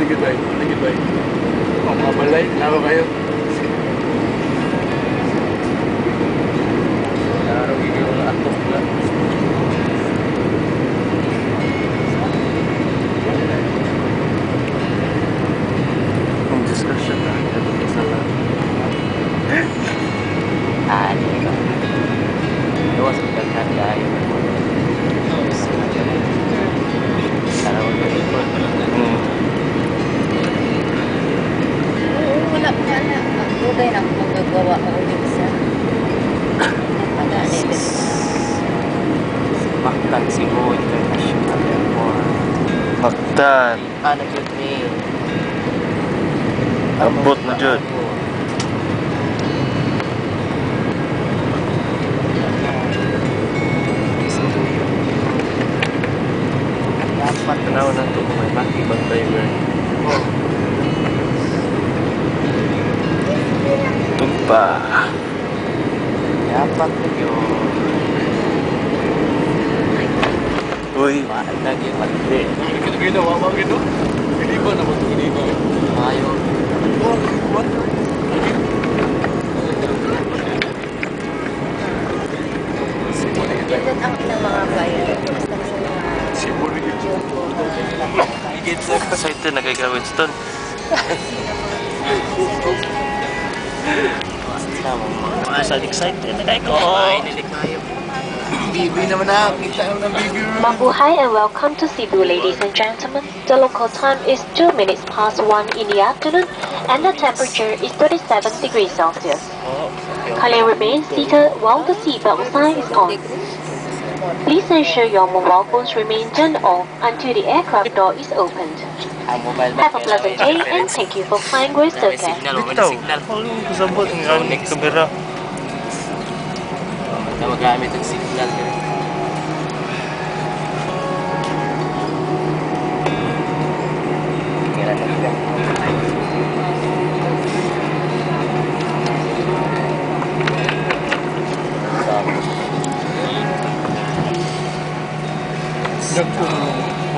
Thank you, bye. Thank you, bye. Oh, mga balay, klaro kayo. Klaro yung atok na. Ang discussion na. Ito sa lang. Ah, di ba? Gawas ang daghan kayo. Sana wag ka. Oo, wala pa na. Dugay na akong magagawa o isa. Pag-ani din. Mactan Cebu International Airport. Mactan. Ano jud ni? Abot na jud. Dapat Tanaw na to kung may maki bang driver. Tugpa. Dapat yun. Uy. Maandag yung Di. Kita gino, wawa gino. Giniba na mo ito, giniba. Mayo. Oh, what? Cebu na kita. Pindot ang ilang mga pilot. Basta sa mga Cebu na kita. jumbo. Excited na kay ka, Winston. Excited na kay ko. Ay, dili kayo. Bibi naman na. Kita naman ang bibi. Mabuhay and welcome to Cebu, ladies and gentlemen. The local time is 2 minutes past 1 in the afternoon and the temperature is 37 degrees Celsius. Kindly remain seated while the seatbelt sign is on. Please ensure your mobile phones remain turned off until the aircraft door is opened. Ang mobile Have a pleasant day and thank you for flying with May Silk Air. signal, may Bitaw. signal. Ano kasabot ng kamera? Na magamit ang signal. Kailan na sila? Dagko.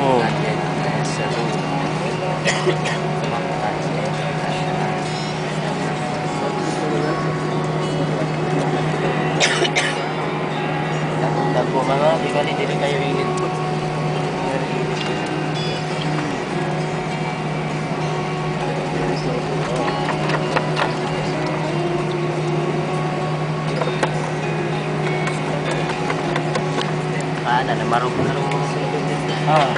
Oh. Cebu. Mactan International. Dako mga di gani dili kayo init. Init. Paano na marug na rin. Ah.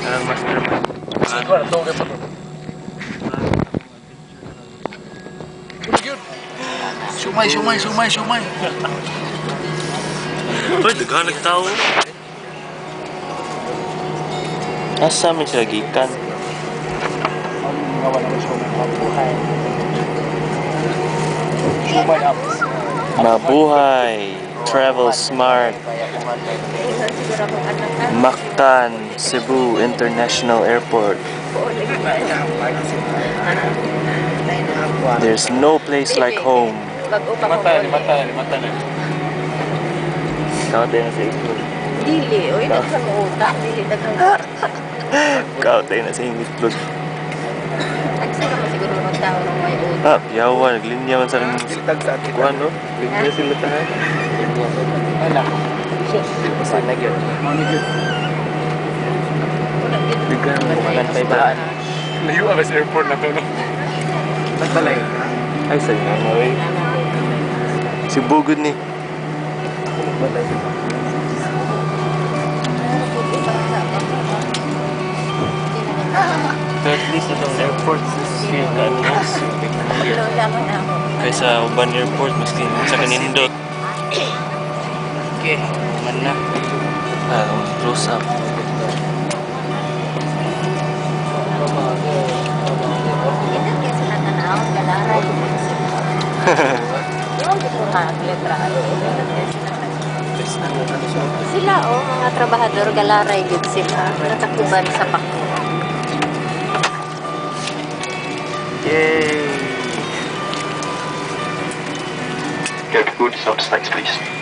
Parang master. Siguro, ito kayo pa. Yun. Sumay, sumay, sumay, sumay. Uy, daghan tao. Asa man sila gikan? Nga wala ko sumay. Mabuhay. Sumay up. Mabuhay. Travel smart. Siguro akong anak. Mactan, Cebu International Airport. There's no place like home. Bago pa Mata na, mata na, mata na. Kautay na sa itlog. Dili. Uy, daghang utak. Dili, daghang Kautay na sa itlog. Tagsa naman siguro mga tao ng may utak. Ah, yawa, naglinya man sa kuan, no? Linya sila tahan. Ala. Sana gyud. Mano yun. Wala, gid. Daghan mo Kumakan pa ibaan. Layo ang sa airport na to, no? Nagbalay. Ay, sa nga, oy. Si Bugod ni. Balay. Pero at least itong airport is feel ka nice. Lola mo na ako. Kaysa uban airport, maski sa kanindot. Okay, man na. Ah, close up. Hindi kaya sila tanaw, galaray. Yung gusto ka, letra. Sila oh, mga trabahador, galaray gid sila. Natakuban sa pako. Yay! Get food, some snacks, please.